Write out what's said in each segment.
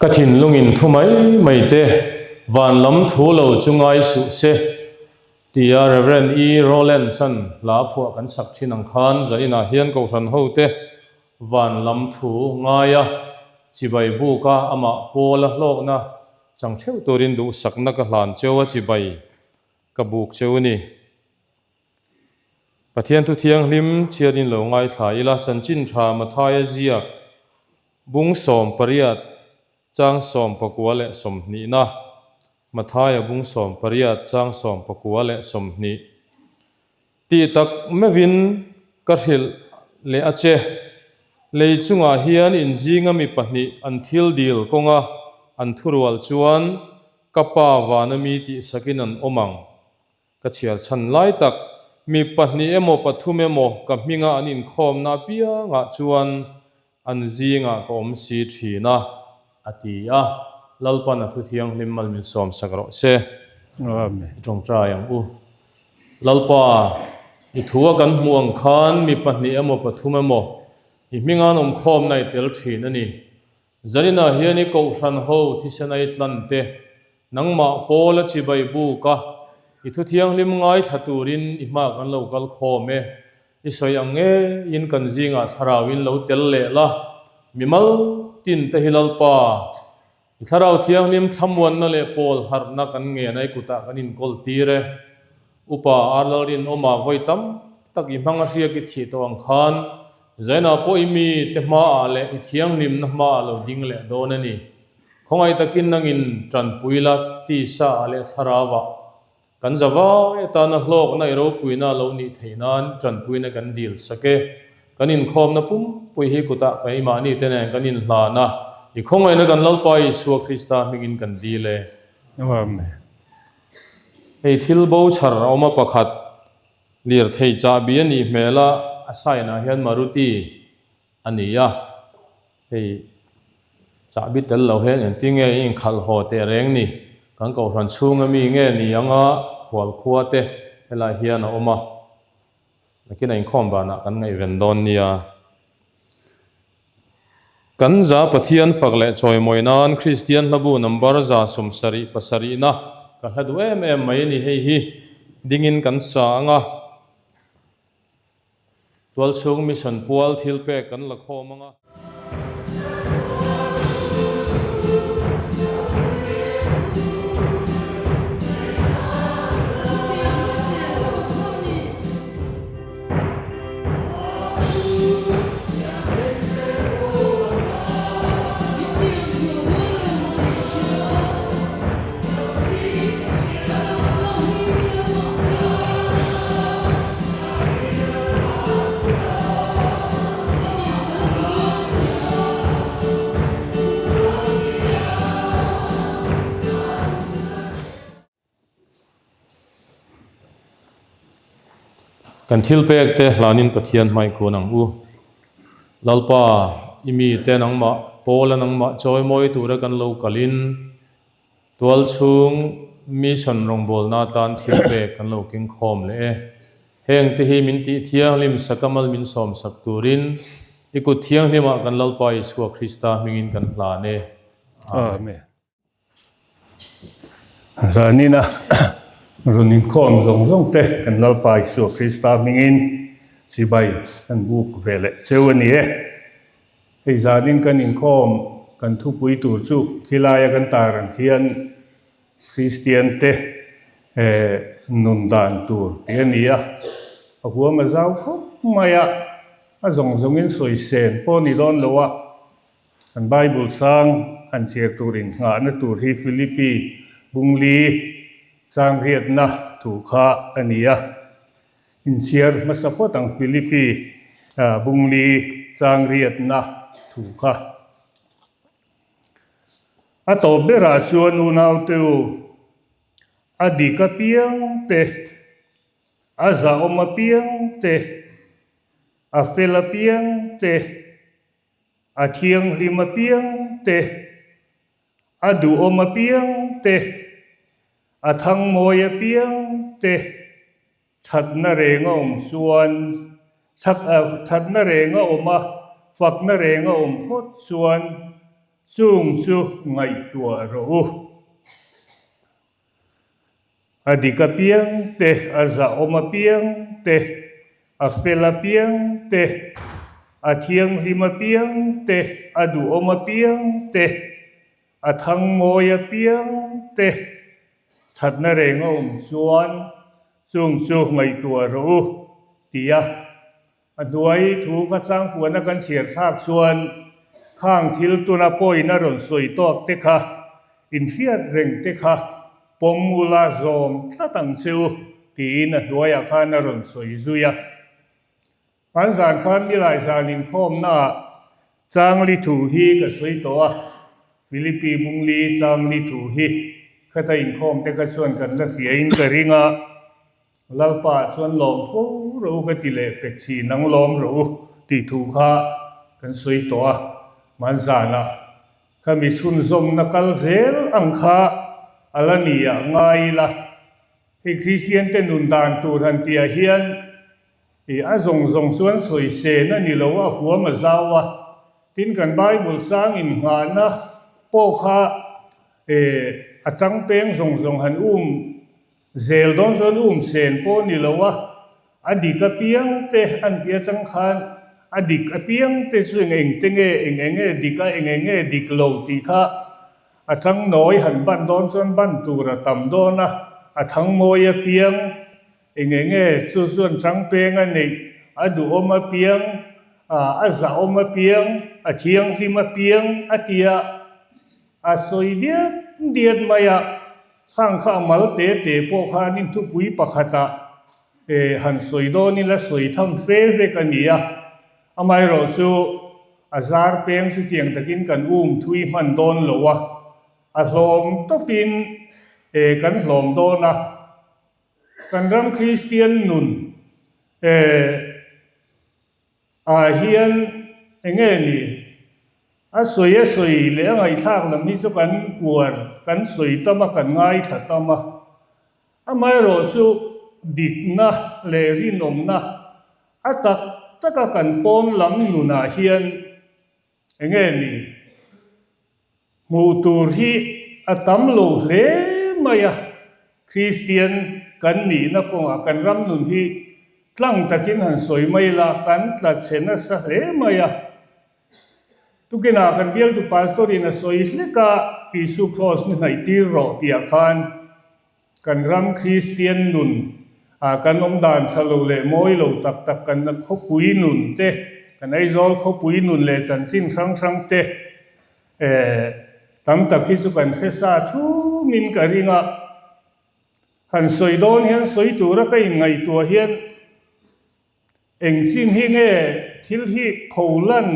Ka thinlungin thu mai mai te van lam thu lo chu ngai suh se, tia Rev. E. Rowlands-a'n hla phuah kan sak thin ang khan zainah hian Kohhran hote van lam thu ngaia chibai buka amah Paula hlawkna chang theuh turin duhsakna ka hlan cheu a chibai ka buk cheu a ni. Pathian thu thianghlim chhiatin lo ngaithla ila chanchin tha Mathaia ziak bung 18 chang 29na Mathaia bung 18 chang 29 tih tak meuhin ka hrilh leh a che. Lei chungah hian inzinga mi pahnih an thil dil kawnga an thurual chuan ka pa vana mi tihsakin an awm ang. Ka chhiar chhan lai tak, mi pahnih emaw pathum emaw ka hminga an inkhawmna apiangah chuan an zingah ka awm si thin a, a ti a. Lalpan a thu thianghlim mal min sawmsak rawh se. Amen. I tawngtai ang u. Lalpa, i thua kan hmuh ang khan mi pahnih emaw pathum emaw i hminga an awmkhawmna i tel thin a ni. Zaninah hian i kohhran ho thisen a i tlan te Nangmah Paula chibai buk a, i thu thianghlim ngaithla turin i hma kan lo kal khawm e. I sawi ang ngeiin kan zingah thlarauin lo tel leh la, mimal tin te hi Lalpa, i thlarau thianghlim thlamuanna leh pawl harhna kan ngen a i kutah kan inkawl tir e. Upa Arlalrinawma vawi tam tak i hmang a hriak i thih tawh ang khan, Zainah pawh i mi te hmaah leh i thianghlimna hmaah lo ding leh dawn a ni. Khawngaih takin nangin tanpui la tisa ah leh thlarau ah kan zavai atana hlawkna i ropuina lo nih theih nan tanpuina kan dil sak e. Kan inkhawmna pumpui hi kutah keimahni te nen kan inhlan a, i khawngaihna kan Lalpa Isua Krista hmingin kan dil e. Amen. Hei thil bo chhar a awm a pakhat lirthei chahbi a nih hmel a, a sign ah hian Maruti a ni a, hei chahbi tel lo hian engtin nge i inkhalh haw teh reng ni, kan kohhran chhunga mi nge ni anga khual khua te helai hian a awm a, nakin a inkhawm banah kan ngaihven dawn nia. Kan za Pathian fak leh chawimawi nan Kristian hlabu number 77 na ka hla duh em em mai a ni, hei hi dingin kan sa ang a. Tualchhung Mission pual thil pek kan la khawm ang a. Kan thil pek te hlanin Pathian hmai kun ang u. Lalpa, i mite nangmah, Paula nangmah chawimawi tura kan lo kalin, Tualchhung mission rawngbawlna atan thil pek kan lo keng khawm leh e. Heng te hi min tih thianghlim sakamal min sawmsak turin i kut thianghlimah kan Lalpa Isua Krista hmingin kan hlan e. Amen. Zanina rawn inkhawm zawng zawng te kan Lalpa Isua Krista hmingin chibai kan buk ve leh cheu a ni e. Hei zanin kan inkhawm kan thupui tur chu khilaia kan tar ang khian Kristian te nun dan tur tih a ni a, a huam a zau khawp mai a, a zawng zawngin sawi sen pawh a ni dawn lo a, kan Bible sang han chhiar tur innghahna tur hi Philippi bungli chang riatna thu kha a ni a. Inchhiar hmasa phawt ang Philippi bungli chang riatna thu kha. A tawp berah chuan unaute u, a dik apiang te, a zahawm apiang te, a fel apiang te, a thianghlim apiang te, A duhawm apiang te, a thangmawi apiang te thatna reng a awm chuan, thatna reng a awm a, fakna reng a awm phawt chuan. Chung chu ngaihtuah rawh u. A dik apiang te, a zahawm apiang te, a fel apiang te, a thianghlim apiang te, a duhawm apiang te, a thangmawi apiang te thatna reng a awm chuan chung chu ngaihtuah rawh u, ti a. A hnuai thu ka changpuana kan chhiar thlak chuan khang thil tuna pawhin a rawn sawi tawk te kha, inhriat reng te kha pawm ula zawm tlat ang che u tiin a hnuaiah khan a rawn sawi zui a. An zan khan Milai zan inkhawmnaah Changli thu hi ka sawi tawh a, Philippi Bungli Changli thu hi khata inkhawm te kha chuan kan la hriain ka ring a. Lalpa chuan lawm fo rawh u ka ti leh pek thin ang lawm rawh u tih thu kha kan sawi tawh a, hmanzanah kha mi chhunzawmna kal zel ang kha a la ni ah ngai ila, hei Kristian te nun dan tur han tih ah hian ih a zawng zawng chuan sawi sen a ni lo a, huam a zau a, tin kan Bible chang inngahna pawh kha eh a changpeng zawng zawng han um Zel dawn chuan um sen pawh ni lo a, a dik apiang te an tih atang khan a dik apiang te chu eng eng te nge, eng eng nge dik a, eng eng nge dik lo tih kha a chang nawi han ban dawn chuan ban tur a tam dawn a, a thang mawi apiang eng eng nge chu chuan chang peng a neih, a duhawm apiang, a zahawm apiang, a thianghlim apiang a tia a sawi diat diat mai a. Khang kha a mal te te pawh khanin thupui pakhatah han sawi dawn ila sawi tham fe vek a ni a, amaherawh chu a zar peng chutiang takin kan um thui hman dawn lo a, a hlawm tawpin kan hlawm dawn a, kan ram Kristian nun Ah hian enge ni? A sawi a sawi leh a ngaihthlak lam hi chu kan uar, kan sawi tam a, kan ngaithla tam a. Amaherawh chu dikna leh rinawmna a tak taka kan pawn lam nunah hian enge ni? Hmuh tur hi a tam lo hle mai a, Kristian kan nihna kawngah kan ram nun hi tlang takin han sawi mai ila kan tla chhe nasa hle mai a. Tukinah kan bialtu pastor in a sawi hlek a, Isu Kraws ni hnaih tir rawh tihah khan Kan ram Kristian nun ah kan awm dan tha lo leh mawi lo tak tak kan khawpui nun te, kan Aizawl khawpui nun leh chanchin hrang hrang te eh tam tak hi chu kan hre sa thumin ka ring a. Han sawi dawn hian sawi tura ka inngaihtuah hian Eng chin hi nge thil hi pholan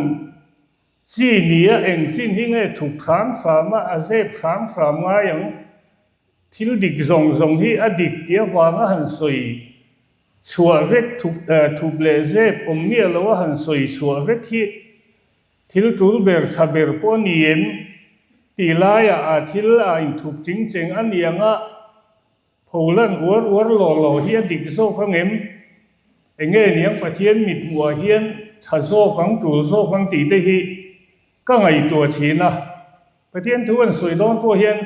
chi nia eng chin hi nge thuk hram hram a, a zep hram hram ngai ang? Thil dik zawng zawng hi a dik tih avanga han sawi chhuah vek thup thup leh zep awm miah lo a han sawi chhuah vek hi thil tul ber tha ber pawh a ni em? Tih laiah a thil a inthup ching cheng a ni ang a. Pholan uar uar law law hi a dik zawk ang em? Enge niang Pathian mithmuhah hian tha zawk ang, tul zawk ang tih te hi ka ngaihtuah thin a. Pathian thu an sawi dawn pawh hian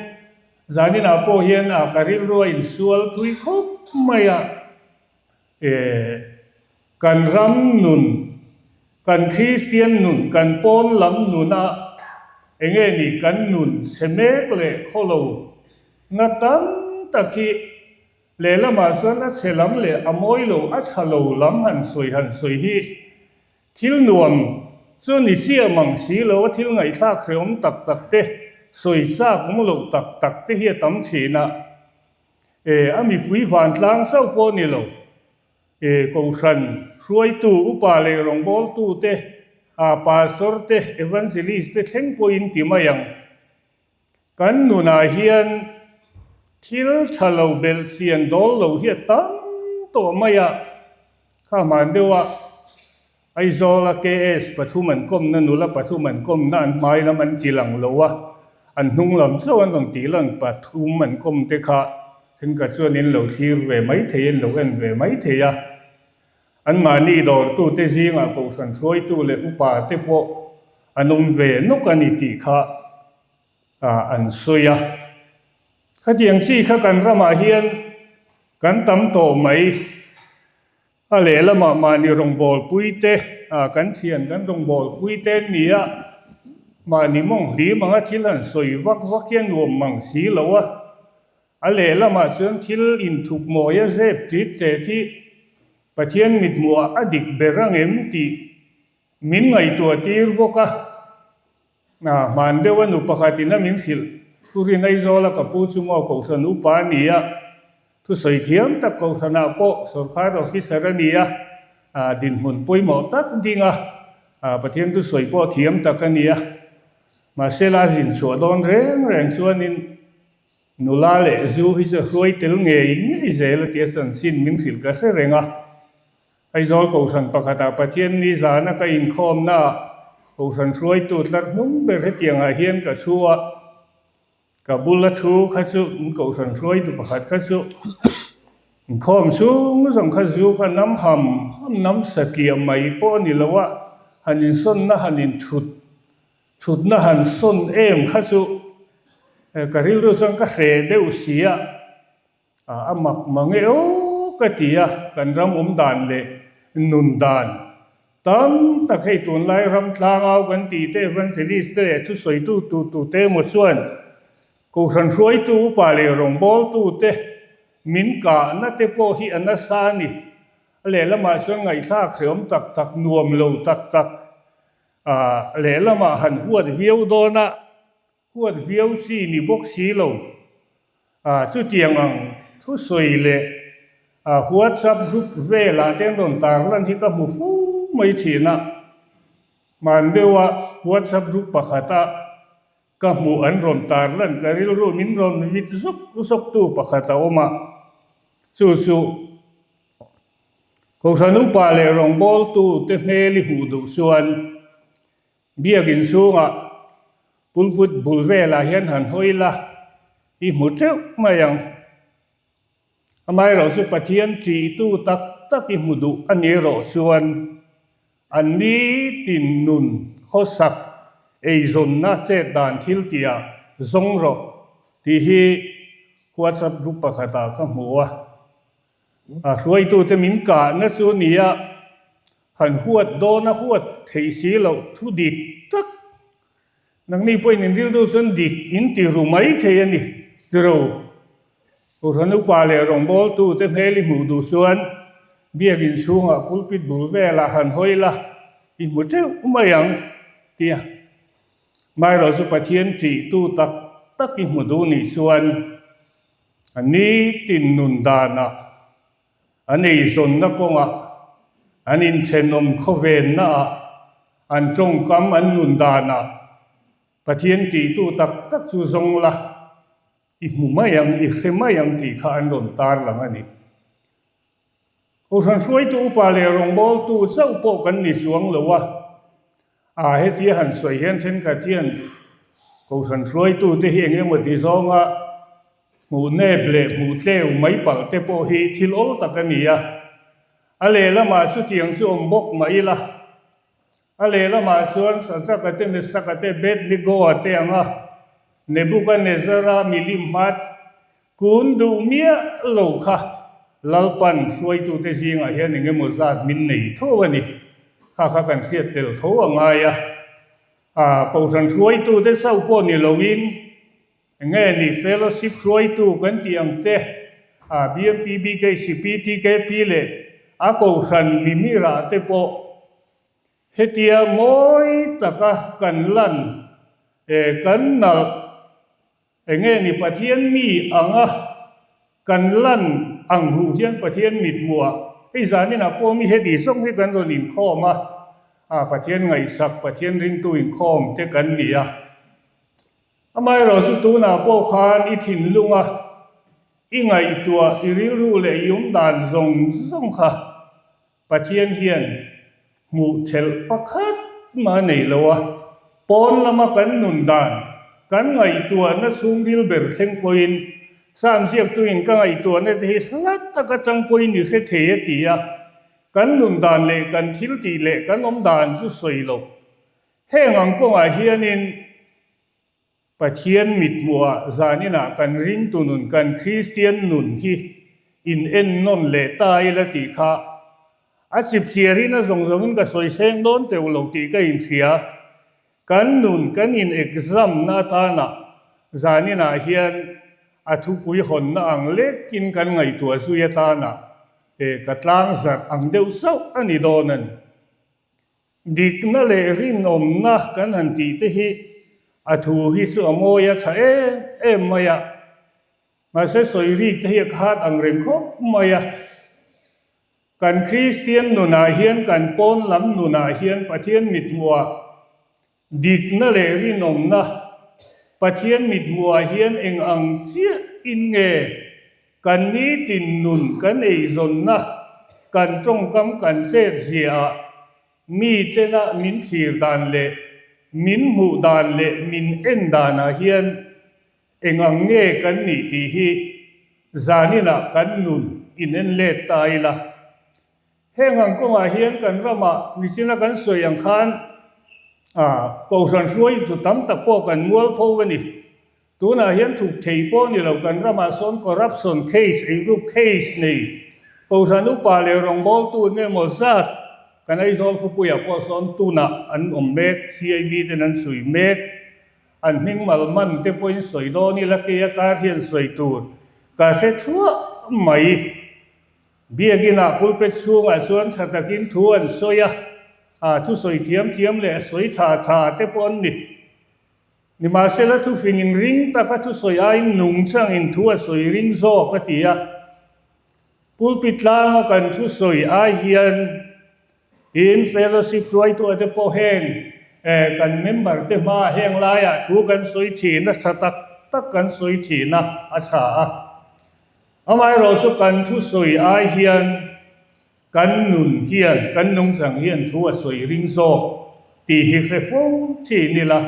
zaninah pawh hian a ka rilru a insual thui khawp mai a. E kan ram nun, kan Kristian nun, kan pawn lam nuna enge ni kan nun chhe mek leh khawlo na tam tak hi lehlamah chuan a chhe lam leh a mawi lo, a tha lo lam han sawi han sawi hi thil nuam chu ni chiah mang si lo a, thil ngaihthlak hrehawm tak tak te, sawi chak awm loh tak tak te hi a tam thin a. E, a mipui vantlang chauh pawh ni lo. E, Kohhran hruaitu, upa leh rawngbawltu te, a pastor te, evangelist te thleng pawhin ti mai ang. Kan nunah hian thil tha lo belh chian dawl lo hi a tam tawh mai a, kha hman deuh a Aizawla KS pathum an kawmna nula pathum an kawmna an hmai lam an ti lang lo a, an hnung lam chauh an rawn tih lan pathum an kawm te kha thenkhat chuan in lo thlir ve mai thei in lo en ve mai thei a. Anmahni dawrtute zingah kohhran hruaitu leh upa te pawh an awm ve nawk a ni tih kha an sawi a. Khatiang chi kha kan ramah hian kan tam tawh mai. A lehlamah mahni rawngbawlpui te, kan thian kan rawngbawlpui te an ni a, mahni mawng hlim anga thil han sawi vak vak hi a nuam mang si lo a. A lehlamah chuan thil inthup mawia zep chit chet hi Pathian mithmuhah a dik ber angem tih min ngaihtuah tir bawk a. Hna hman deuh a nu pakhatin a min hrilh. Pu Rin Aizawla ka pu chu maw Kohhran upa a ni a, thusawi thiam tak Kohhranah pawh sawrkar officer a ni a, dinhmun pawimawh tak ding a, Pathian thusawi pawh thiam tak a ni a. Mahse la zin chhuah dawn reng reng chuanin nula leh zu hi chu a hruai tel ngei ngei zel a tia chanchin min hrilh ka hre reng a. Aizawl Kohhran pakhatah Pathian ni zana ka inkhawmnaah Kohhran hruaitu tlar hnung ber hetiangah hian ka thu a, ka bula thu kha chu in Kohhran hruaitu pakhat kha chu inkhawm chhung zawng kha zu kha nam ham ham nam satliah mai pawh a ni lo a, han insawnna han inthut thutna han sawn em kha chu ka rilru chuan ka hreh deuh si a. A mak mang e aw ka ti a, kan ram awm dan leh nun dan tam tak hei tunlai ram tlangau kan tih te evangelist te leh thusawitu tu tu te emaw chuan Kohhran hruaitu upa leh rawngbawltu te min kahna te pawh hi a nasa a ni. A lehlamah chuan ngaihthlak hreawm tak tak nuam lo tak tak lehlamah han huat viau dawn a, Huat viau chi ni bawk si lo. Chutiang ang thusawi leh WhatsApp group velah te an rawn tarlan hi ka hmu fo mai thin a. Hman deuha WhatsApp group pakhata ka hmuh an rawn tarlan ka rilru min rawn vit zawk zawktu pakhat a awm a. Chu chu Kohhran upa leh rawngbawltu te hmel i hmuh duh chuan Biakin chhungah pulpit bul velah hian han hawi la, i hmu teuh mai ang. Amaherawh chu Pathian ṭihtu tak tak i hmu duh a ni erawh chuan an nitin nun khawsak eizawnna chet dan thil tihah zawng rawh tih hi WhatsApp group pakhatah ka hmu a. A hruaitute min kahna chu nia Han huat dawn a huat theih si loh thu dik tak. Nangni pawhin in rilru chuan dik in ti ru mai thei a ni tiro. Kohhran upa leh rawngbawltu te hmel i hmuh duh chuan biakin chhungah pulpit bul velah han hawi la i hmu teuh mai ang tia. Maherawh chu Pathian ṭihtu tak tak i hmu duh nih chuan a nitin nun danah An eizawnna kawngah, an inthenawm khawvennaah, an tawngkam an nun danah Pathian ṭihtu tak tak chu zawng la, i hmu mai ang, i hre mai ang tih kha an rawn tarlang a ni. Kohhran hruaitu upa leh rawngbawltu chauh pawh kan ni chuang lo a, a hetia han sawi hian thenkhat hian Kohhran hruaitute hi eng emaw ti zawnga Hmuh nep leh hmuh tleu mai palh te pawh hi thil awl tak a ni a. A lehlamah chutiang chu awm bawk mah ila, a lehlamah chuan Sadraka te, Mesaka te, Abednego-a te anga Nebukanezzara milim hmat kun duh miah lo kha Lalpan hruaitute zingah hian eng emaw zat min nei tho a ni. Kha kha kan hriat tel tho a ngai a. Kohhran hruaitute chauh pawh ni loin Enge ni fellowship hruaitu kan tih ang te, a BMP, BKC, PTKP leh a kohhran mimir ah te pawh hetia mawi taka kan lan e kan nalh enge ni Pathian mi anga kan lan ang huh hian Pathian mithmuh ah hei zaninah pawh mi heti zawng hi kan rawn inkhawm a, a Pathian ngaihsak Pathian ringtu inkhawm te kan ni a. Amaherawh chu tunah pawh khan i thinlunga i ngaihtuah, i rilru leh i awmdan zawng zawng kha Pathian hian hmuh chelh pakhat mah a nei lo a. Pawn lama kan nun dan, kan ngaihtuahna chhungril ber thleng pawhin Sam ziaktuin ka ngaihtuahna te hi hla taka chang pawhin i hre thei a ti a. Kan nun dan leh kan thiltih leh kan awmdan chu sawi loh. Heng ang kawngah hianin. Pathian mithmuhah zaninah kan ringtu nun, kan Kristian nun hi in en nawn leh ta ila tih kha a chipchiarin a zawng zawngin ka sawi seng dawn teuh lo tih ka inhria. Kan nun kan in exam na atana zaninah hian a thupui hawnna ang lekin kan ngaihtuah zui atana ka tlangzarh ang deuh chauh a ni dawn a ni. Dikna leh rinawmna kan han tih te hi a thu hi chu a mawi a tha em em mai a, mahse sawi rik te hi a khat ang reng khawp mai a. Kan Kristian nunah hian kan pawn lam nunah hian Pathian mithmuhah dikna leh rinawmna, Pathian mithmuhah hian eng ang chiah in nge kan nitin nun kan eizawnna, kan tawngkam kan chet ziaah mi tena min thlir dan leh min hmuh dan leh min en danah hian eng ang nge kan nih tih hi zaninah kan nun in en let ta ila. Heng ang kawngah hian kan ramah nichina kan sawi ang khan Kohhran hruaitu tam tak pawh kan mualpho a ni. Tunah hian thuk thei pawh ni lo kan ramah sawn corruption case, eiruk case nei Kohhran upa leh rawngbawltu eng emaw zat kan Aizawl khawpuiah pawh sawn tunah an awm mek, CIB ten an sawi mek. An hming mal man te pawhin sawi dawn ila keia kar hian sawi tur ka hre thluah mai. Biakinah pulpit chhungah chuan tha takin thu an sawi a, a thusawi thiam thiam leh sawi tha tha te pawh an ni. Nimahsela thufingin ring taka thusawi aiin nungchangin thu a sawi ring zawk a ti a. Pulpit tlanga kan thusawi ai hian tin fellowship hruaituah te pawh heng kan member te hmaah heng laiah thu kan sawi thin a, tha tak tak kan sawi thin a, a tha a. Amaherawh chu kan thusawi ai hian kan nun hian, kan nungchang hian thu a sawi ring zawk tih hi hre fo chin ila.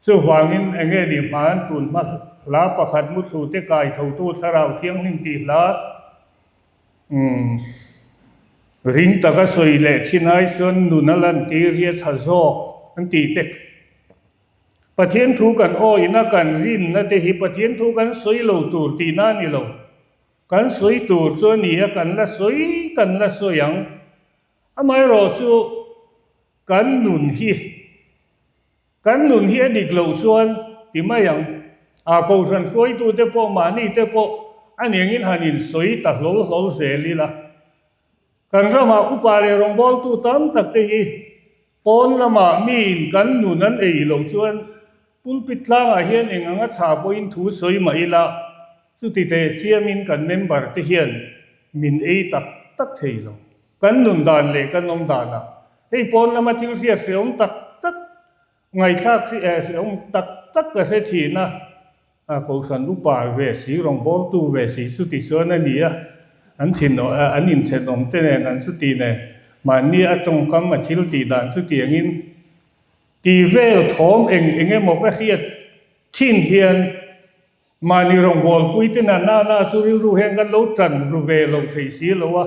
Chuvangin eng nge nih hmain tun hma hla pakhat muthlu te kai thotu Thlarau Thianghlim tih hla ring taka sawi leh chin ai chuan nun a lantir hi a tha zawk an tih te. Pathian thu kan awina kan rinna te hi Pathian thu kan sawi lo tur tihna a ni lo. Kan sawi tur chu a ni a, kan la sawi kan la sawi ang. Amaherawh chu kan nun hi, kan nun hi a dik loh chuan ti mai ang. A Kohhran hruaitute pawh mahni te pawh a niangin han insawi ta hlawl hlawl zel ila. Kan ramah upa leh rawngbawltu tam tak te hi pawn lamah miin kan nun an ei loh chuan pulpit tlangah hian eng anga tha pawhin thu sawi mah ila chuti teh chiamin kan member te hian min ei tak tak thei lo. Kan nun dan leh kan awm danah hei pawn lama thil hriat hreawm tak tak Ngaihthlak hreawm tak tak ka hre thin a, a Kohhran upa ve si, rawngbawltu ve si chuti chuan a ni a, an thin an inthenawm te nen an chuti nen mahni a tawngkam a thil tih dan chutiangin tih vel thawm eng eng emaw ka hriat thin hian Mahni rawngbawlpui te na na na chu rilru hian kan lo tan ru ve lo thei si lo a,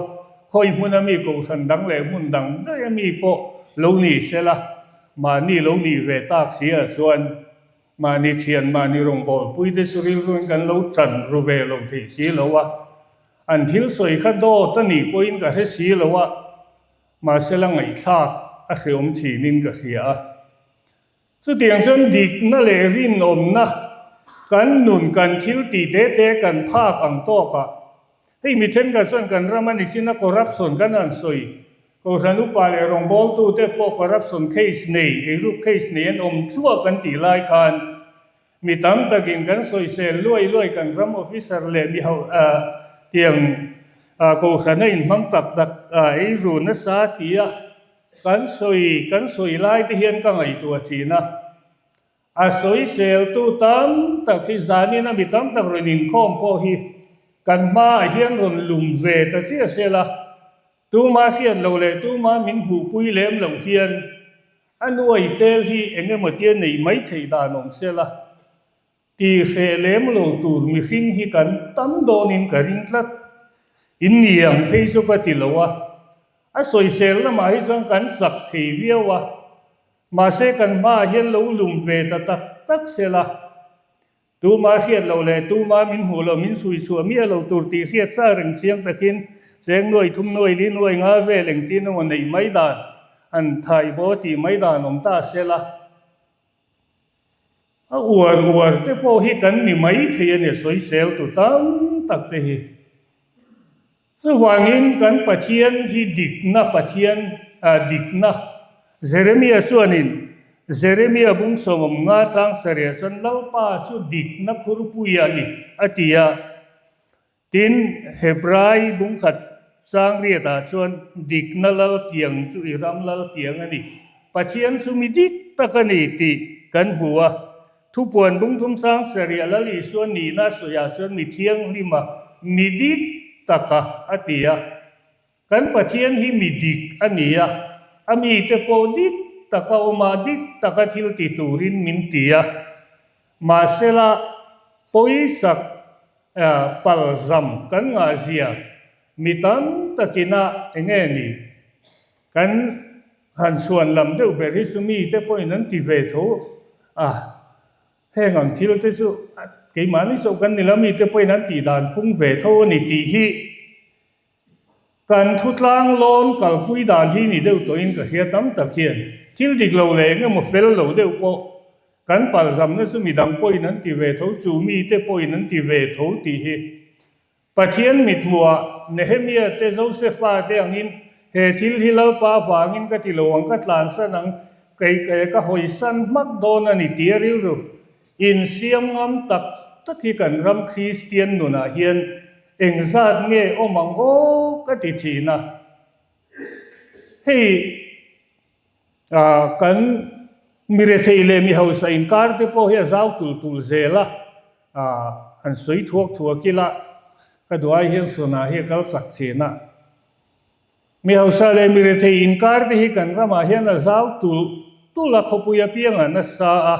khawi hmuna mi kohhran dang leh hmun dang daih a mi pawh lo ni se la, mahni lo nih ve tak si ah chuan mahni thian mahni rawngbawlpui te chu rilru in kan lo tan ru ve lo thei si lo a, an thil sawi kha dawt a nih pawhin ka hre si lo a, mahsela ngaihthlak a hreawm thinin ka hria a. Chutiang chuan dikna leh rinawmna kan nun kan thil tih te te kan phak ang tawk a, hei mi thenkhat chuan kan ram a ni chin a corruption kan han sawi, Kohhran upa leh rawngbawltute pawh corruption case nei, eiruk case nei an awm thluah kan tih lai khan mi tam takin kan sawisel luai luai kan ram officer leh mi ho tiang Kohhran a inhmang tak tak eiru nasa tia Kan sawi kan sawi lai te hian ka ngaihtuah thin a, a sawiseltu tam tak hi zanin a mi tam tak rawn inkhawm pawh hi kan hmaah hian rawn lum ve ta chiah sela, tuma hriat loh leh tuma min hmuhpui lem loh hian a nuai tel hi eng emaw tia neih mai theih dan awm sela. Ti hreh lem lo tur mihring hi kan tam dawnin ka ring tlat. In ni ang phei chu ka ti lo a, a sawisel lamah hi chuan kan chak thei viau a, mahse kan hmaah hian lo lum ve ta tak tak se la. Tuma hriat loh leh tuma min hmuh loh, min sui chhuah miah lo tur tih hriat sa reng chiang takin cheng nuai thum nuai li nuai nga vel engtin emaw neih mai dan an thai baw tih mai dan awm ta se la. A uar uar te pawh hi kan ni mai thei a ni, sawisel tu tam tak te hi. Chuvangin kan Pathian hi dikna Pathian, dikna. Jeremia chuanin Jeremia bung sawmawm nga chang sarih chuan Lalpa chu dikna khurpui a ni a ti a. Tin, Hebrai bung khat chang riatah chuan dikna lal tiang chu i ram lal tiang a ni. Pathian chu mi dik tak a ni tih kan hmu a. Thupuan bungthum sang sarih Lal Isua nihna sawiah chuan mi thianghlim a, mi dik tak a, a ti a. Kan Pathian hi mi dik a ni a, a mite pawh dik taka awm a, dik taka thil ti turin min ti a. Mahsela, pawisak palzam kan ngahzia mi tam takina enge ni? Kan han chhuan lam deuh ber hi chu mite pawhin an ti ve tho a, heng ang thil te chu keimahni chauh kan ni lo, mite pawhin an tih dan phung ve tho a ni tih hi kan thutlang lawn kalpui dan hi ni deuh tawhin ka hria tam tak hian thil dik lo leh eng emaw fel lo deuh pawh kan palzamna chu midang pawhin an ti ve tho, chu mite pawhin an ti ve tho tih hi Pathian mithmuhah Nehemia te Josefa te angin he thil hi Lalpa avangin ka ti lo ang, ka tlansan ang, kei ka hawisan hmak dawn a ni tih a rilru insiam ngam tak tak hi kan ram Kristian nunah hian engzat nge awm ang aw ka ti thin a. Hei kan mi rethei leh mi hausa inkar te pawh hi a zau tul tul zel a, han sawi thuak thuak ila ka duh ai hian Sona hi a kal chak thin a. Mi hausa leh mi rethei inkar te hi kan ramah hian a zau tul tul a, khawpui apiangah nasa a,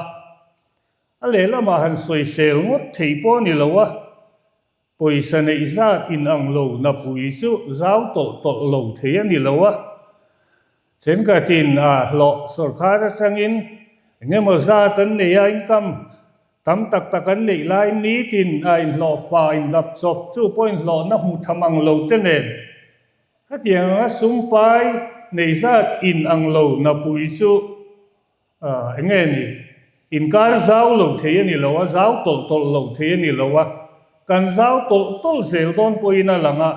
a lehlamah han sawisel ngawt thei pawh a ni lo a. Pawisa neih zat inang lo napui chu zau tawlh tawlh lo thei a ni lo a, thenkhatin a hlawh sawrkar atangin eng emaw zat an nei a, income tam tak tak an neih laiin nitin a inhlawhfa indap chawp chu pawh inhlawhna hmu tha mang lo te nen khatiang anga sumpai neih zat inang lo napui chu Eng nge ni? Inkar zau lo thei a ni lo a, zau tawlh tawlh lo thei a ni lo a, kan zau tawlh tawlh zel dawn pawhin a lang a.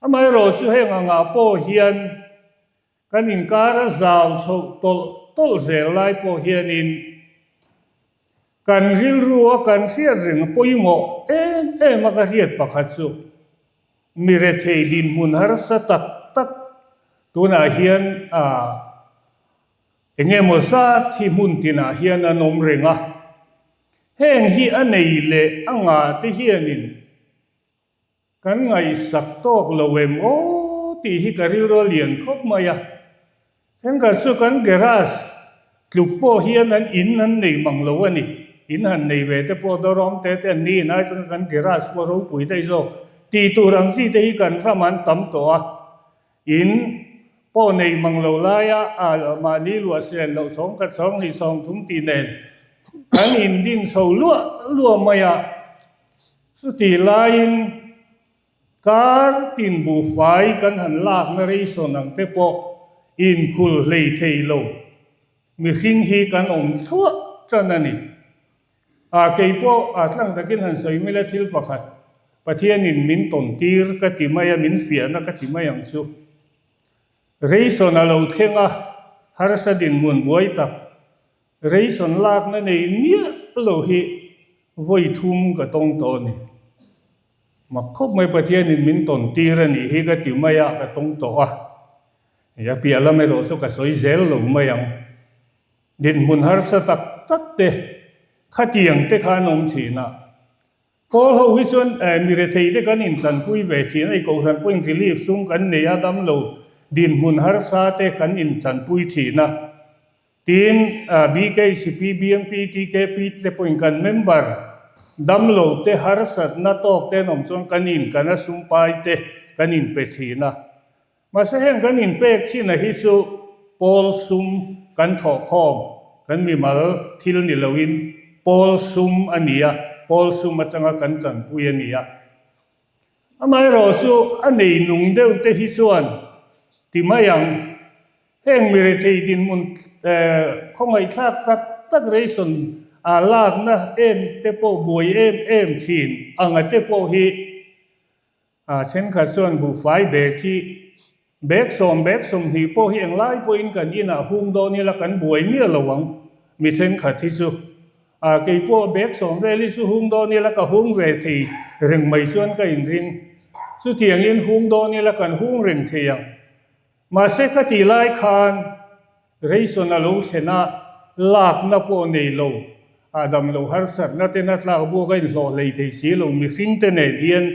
Amaherawh chu heng angah pawh hian kan inkar a zau chhoh tawlh tawlh zel lai pawh hianin kan rilru a kan hriat reng pawimawh em em a ka hriat pakhat chu mi rethei dinhmun harsa tak tak tunah hian a Eng emaw zat hi hmun tinah hian an awm reng a, heng hi a nei leh a ngah te hianin kan ngaihsak tawk lo em aw tih hi ka rilru a lian khawp mai a. Thenkhat chu kan garage tluk pawh hian an in an nei mang lo a ni, in han nei ve te pawh dawrawm te te an ni in ai chuan kan garage pawh ropui daih zawk tih tur ang chi te hi kan ram an tam tawh a. In pawh nei mang lo laia a mahni luah sen loh chhawng khat chhawng hnih sawng thum tih nen kan indin chho luah luah mai a. Chutih laiin kar tin buhfai kan han lakna reisawn ang te pawh inkhul hlei thei lo mihring hi kan awm thluah tan a ni. A, kei pawh a tlang takin han sawi mila thil pakhat, Pathianin min tawn tir ka ti mai a, min fiahna ka ti mai ang chu. Reison a lo thleng a, harsa dinhmun buai tak, reison lakna nei miah lo hi vawi thum ka tawng tawh a ni. Mak khawp mai Pathianin min tawn tir a nih hi ka ti mai a, ka tawng tawh a. A piah lam erawh chu ka sawi zel lo mai ang. Dinhmun harsa tak tak te, khatiang te kha an awm thin a. Kawl ho hi chuan mi rethei te kan intlanpui ve thin a, i kohhran pawhin relief sum kan nei a, damlo dinhmun harsa te kan intlanpui thin a. Tin, BKCP, BMP, TKP te pawhin kan member damlo te harsatna tawk te an awm chuan kan in kan a sumpai te kan inpe thin a. Mahse heng kan inpek china hi chu pawl sum kan thawh khawm kan mimal thil ni loin. Pawl sum a ni a, pawl sum atanga kan chanpui a ni a. Amaherawhchu a nei nung deuh te hi chuan ti mai ang, heng mi rethei dinhmun khawngaihthlak tak tak ration a lakna em te pawh buai em em thin anga te pawh hi A thenkhat chuan buhfai bag hi bag sawm bag 20 pawh hi englai pawhin kan inah hung dawn ila kan buai miah lo ang mi thenkhat hi chu. A kei pawh bag 10 vel hi chu hung dawn ila ka hung ve thei reng mai chuan ka inring. Chutiangin hung dawn ila kan hung reng thei ang. Mahse ka tih lai khan ration a lo thlen a, lakna pawh nei lo, a dam lo harsatna ten a tlak buak a inhlawh hlei thei si lo mihring te nen hian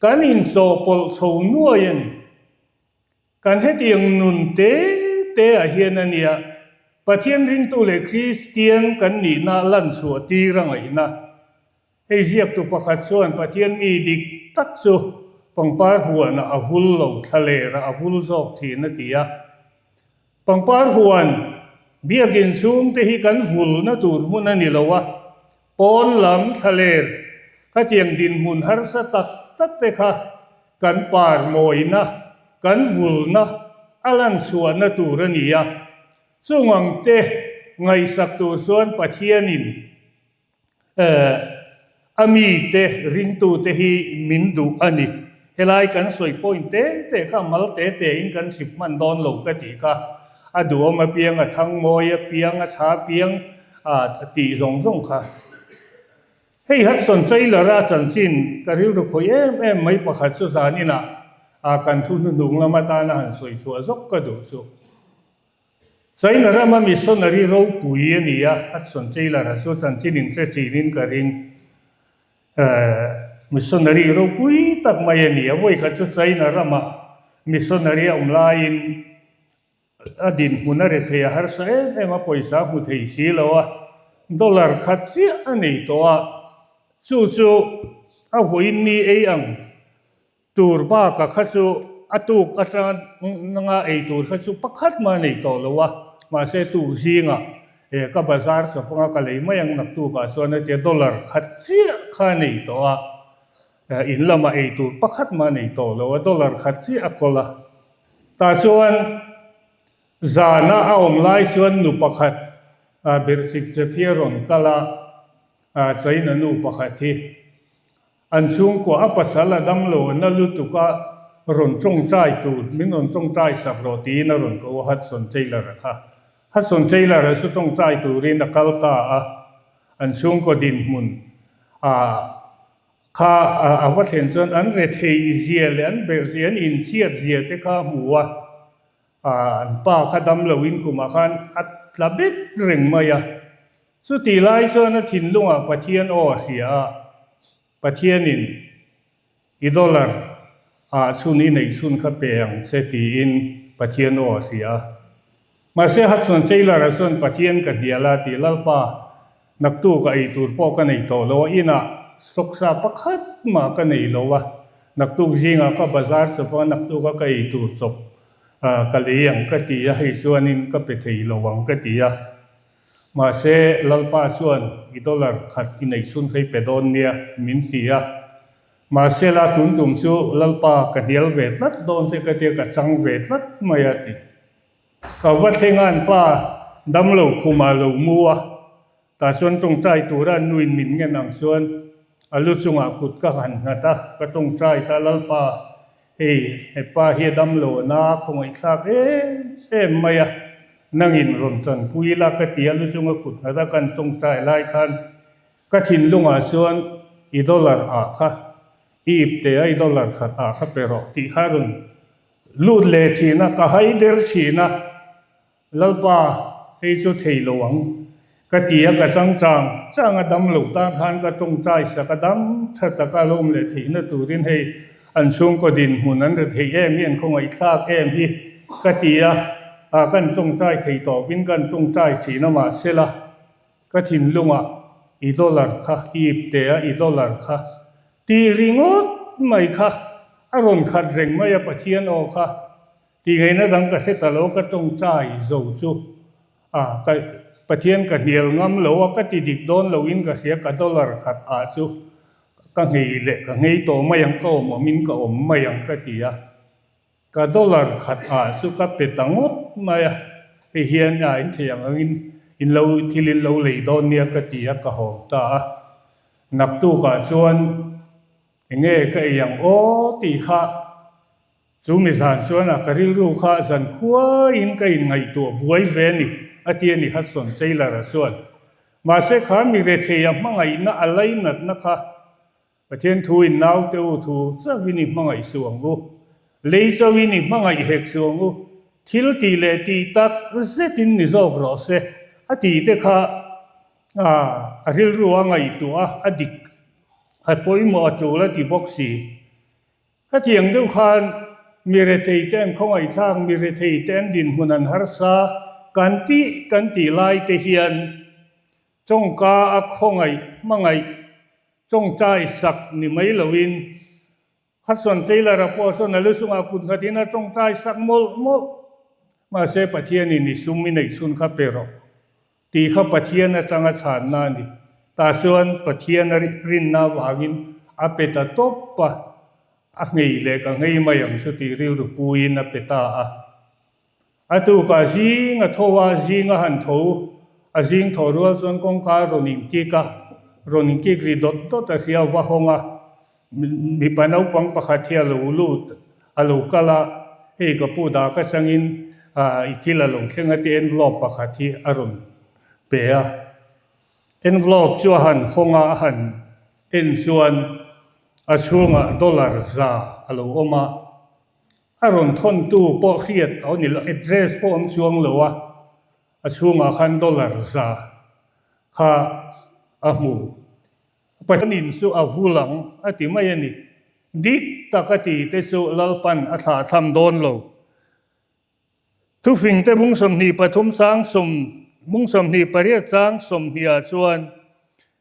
kan inchawhpawlh chho nuai a ni. Kan hetiang nun te te ah hian a nia Pathian ringtu leh Kristian kan nihna lan chhuah tir a ngaihna. Hei ziaktu pakhat chuan Pathian mi dik tak chu pangpar huanah a vul lo, thlalerah a vul zawk thin a ti a. Pangpar huan biakin chhungte hi kan vulna tur hmun a ni lo a, pawn lam thlaler khatiang dinhmun harsa tak tak te kha kan par mawina, kan vulna a lanchhuahna tur a ni a. Chung ang te ngaihsak tur chuan Pathianin A mite, ringtute hi min duh a ni. Helai kan sawi point te te kha mal te te in kan chhip hman dawn lo ka tih kha. A duhawm apiang, a thang mawi apiang, a tha apiang a tih zawng zawng kha. Hei Hudson Taylor-a chanchin ka rilru khawih em em mai pakhat chu zaninah kan thu hnuhnung lam atana han sawi chhuah zawk ka duh chu. China rama missionary ropui a ni a, Hudson Taylor-a chu chanchin inhre chinin ka ring. Missionary ropui tak mai a ni a, vawikhat chu China rama missionary a awm laiin a dinhmun a rethei a harsa em em a, pawisa a hmu thei si lo a, dollar khat chiah a nei tawh a, chu chu a vawiin ni ei ang Tur baka kha chu a tuk atanga ei tur kha chu pakhat mah a nei tawh lo a, mahse tuk zingah e ka bazar chawp anga ka lei mai ang naktukah chuan a tia dollar khat chiah kha a nei tawh a, in lamah ei tur pakhat mah a nei tawh lo a, dollar khat chiah a kawl a. Tah chuan zana a awm lai chuan nu pakhat birh chip chep hi a rawn kal a, China nu pakhat hi. An chhungkua a pasal a dam lo a na lutuk a rawn tawngtai tur min rawn tawngtai sak rawh tiin a rawn ko a Hudson Taylor a kha. Hudson Taylor a chu tawngtai turin a kal ta a, an chhungkaw dinhmun a kha a va thlen chuan an rethei zia leh an berh zia an inchhiat zia te kha a hmu a, an pa kha dam lo in kumah khan a tla bet reng mai a. Chutih lai chuan a thinlungah Pathian aw a hria a, Pathianin i dollar ah chhun i neih chhun kha pe ang che tiin Pathian aw a hria a. Mahse Hudson Taylor-a chuan Pathian ka hnial a ti, Lalpa, naktuk a ei tur pawh ka nei tawh lo a, inah stock sa pakhat mah ka nei lo a, naktuk zingah ka bazar chawp a, naktuka ka ei tur chawp ka lei ang ka ti a, hei chuanin ka pe thei lo ang ka ti a. Mahse, Lalpa chuan i dollar khat i neih chhun kha i pe dawn nia, min ti a. Mahse la tun tum chu Lalpa ka hnial ve tlat dawn che ka tia ka chang ve tlat mai a ti. Ka va thleng a an pa damlo khumah lo mu a, tah chuan tawngtai tura an nuin min ngen ang chuan a lu chungah kut ka han nghat a, ka tawngtai ta Lalpa Hei, he pa hi a dam lo a na khawngaihthlak em em mai a, nangin rawn chanpui ila ka ti a, lu chunga kut nghat a kan tawngtai lai khan ka thinlungah chuan i dollar ah kha i ipte a, i dollar khat ah kha pe rawh tih kha a rawn lut leh thin a, ka hai der thin a. Lalpa, hei chu thei lo ang, ka ti a, ka chang chang chang a, dam lo tan khan ka tawngtai sak a, dam tha taka lawm leh theihna turin hei an chhungkaw dinhmun an ri theih em hi, an khawngaihthlak em hi ka ti a, kan tawngtai thei tawpin kan tawngtai thin a, mahsela ka thinlungah i dollar kha i ipte a, i dollar kha tih ringawt mai kha a rawn khat reng mai a, Pathian aw kha Tih ngaihna dang ka hre ta lo, ka tawngtai zo chu a ka Pathian ka hnial ngam lo a, ka ti dik dawn lo in ka hria, ka dollar khat ah chu ka nghei leh ka nghei tawh mai ang, ka awm awm in ka awm mai ang ka ti a. Ka dollar khat ah chu ka pe ta ngawt mai a, hei hian a in theih ang angin in lo thil in lo lei dawn nia ka ti a, ka haw ta a. Naktuk ah chuan enge ka ei ang aw tih kha Chu mi zan chuan a ka rilru kha zan khuaiin ka inngaihtuah buai ve a ni, a ti a ni Hudson Taylor-a chuan. Mahse kha mi rethei a hmangaihna a lainatna kha Pathian thuin naute u thu chauhin i hmangaih suh ang u, lei chauhin i hmangaih hek suh ang u, thil tih leh tih tak zetin ni zawk rawh se, a tih te kha a rilru a ngaihtuah a, a dik a pawimawh a tul a ti bawk si. Hetiang deuh khan mi rethei te an khawngaihthlak, mi rethei te an dinhmun an harsa kan tih kan tih lai te hian tawngka a khawngaih hmangaih tawngtai sak ni mai loin Hudson Taylor-a pawh sawn a lu chungah kut nghatin a tawngtai sak mawlh mawlh. Mahse Pathianin i sum i neih chhun kha pe rawh. Tih kha Pathian atanga chhanna a ni. Tah chuan Pathian a rinna avangin a pe ta tawp a, a nghei leh ka nghei mai ang chu tih rilru puiin a pe ta a. A tukah zing a tho a, zing a han tho, a zing tho rual chuan kawngka a rawn inkik a, rawn inkik ri dawt dawt a hria va hawng a, mipa naupang pakhat hi a lo lut, a lo kal a, hei ka pu dah ka changin i thil a lo thleng a tih envelope pakhat hi a rawn pe a. Envelope chu a han hawng a, a han en chuan a chhungah dollar za a lo awm a, a rawn thawntu pawh hriat a ni lo, address pawh awm chuang lo a, a chhungah khan dollar za kha a hmu. Pathianin chu a vul ang a ti mai a ni. Dik tak a ti te chu Lalpan a thlahthlam dawn lo. Thufingte bung 23 chang sawm bung 28 chang sawmhnih ah chuan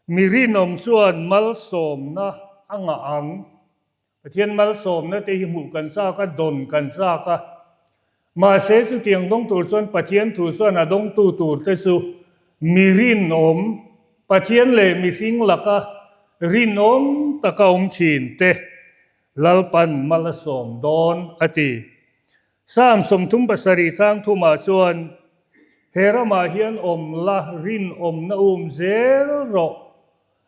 mi rinawm chuan malsawmna a ngah ang. Pathian malsawmna te hi hmuh kan chak a, dawn kan chak a. Mahse chutiang dawng tur chuan Pathian thu chuan a dawngtu tur te chu mi rinawm, Pathian leh mihring laka rinawm taka awm thin te Lalpan mal a sawm dawn a ti. Psalm 37 chang thumah chuan, He ramah hian awm la, rinawmna um zel rawh.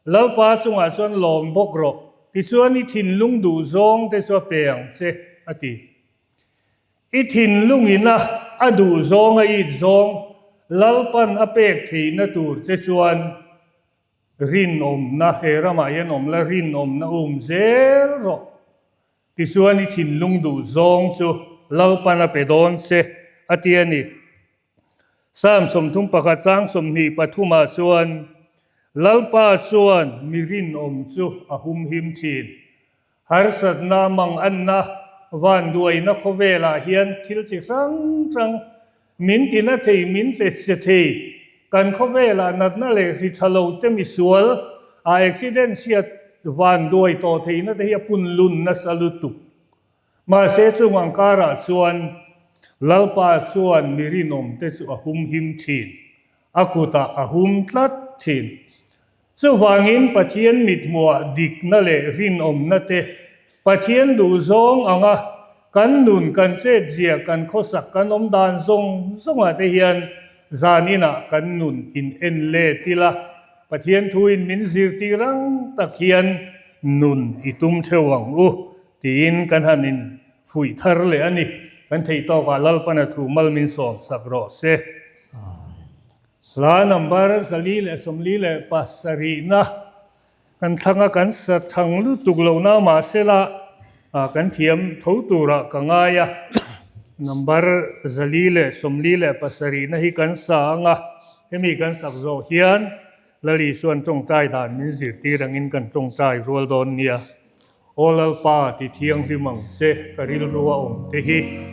Lalpa chungah chuan lawm bawk rawh, tichuan i thinlung duh zawng te chu a pe ang che, a ti. I thinlungin a a duh zawng a it zawng Lalpan a pek theihna tur che chuan rinawmna, he ramah hian awm la, rinawmna um zel rawh. Tichuan i thinlung duh zawng chu Lalpan a pe dawn che, a ti a ni. Psalm 31 chang 23 ah chuan, Lalpa chuan mi rinawm chu a humhim thin. Harsatna, manganna, vanduaina khawvelah hian thil chi hrang hrang min tina thei, min pe che thei. Kan khawvelah natna leh hri tha lo te misual a accident chhiat vanduai tawh theihna te hi a punlun nasa lutuk. Mahse chung ang karah chuan Lalpa chuan mi rinawmte chu a humhim thin, a kutah a hum tlat thin. Chuvangin Pathian mithmuah dikna leh rinawmna te, Pathian duhzawng anga kan nun, kan chetzia, kan khawsak, kan awm dan zawng zawngah te hian zaninah kan nun in en let ila, Pathian thuin min zirtir ang tak hian nun i tum theuh ang u. Tiin kan han in fuih thar leh a ni. Kan theih tawkah Lalpana thu mal min sawm sak rawh se. Hla number 447na kan thlang a, kan sa thang lutuk lo na mahsela kan thiam tho turah ka ngai a. Number 447na hi kan sa ang a, hemi kan sak zawh hian Lali chuan tawngtai dan min zirtir angin kan tawngtai rual dawn nia. Aw Lalpa, ti thianghlim ang che, ka rilru a awm te hi.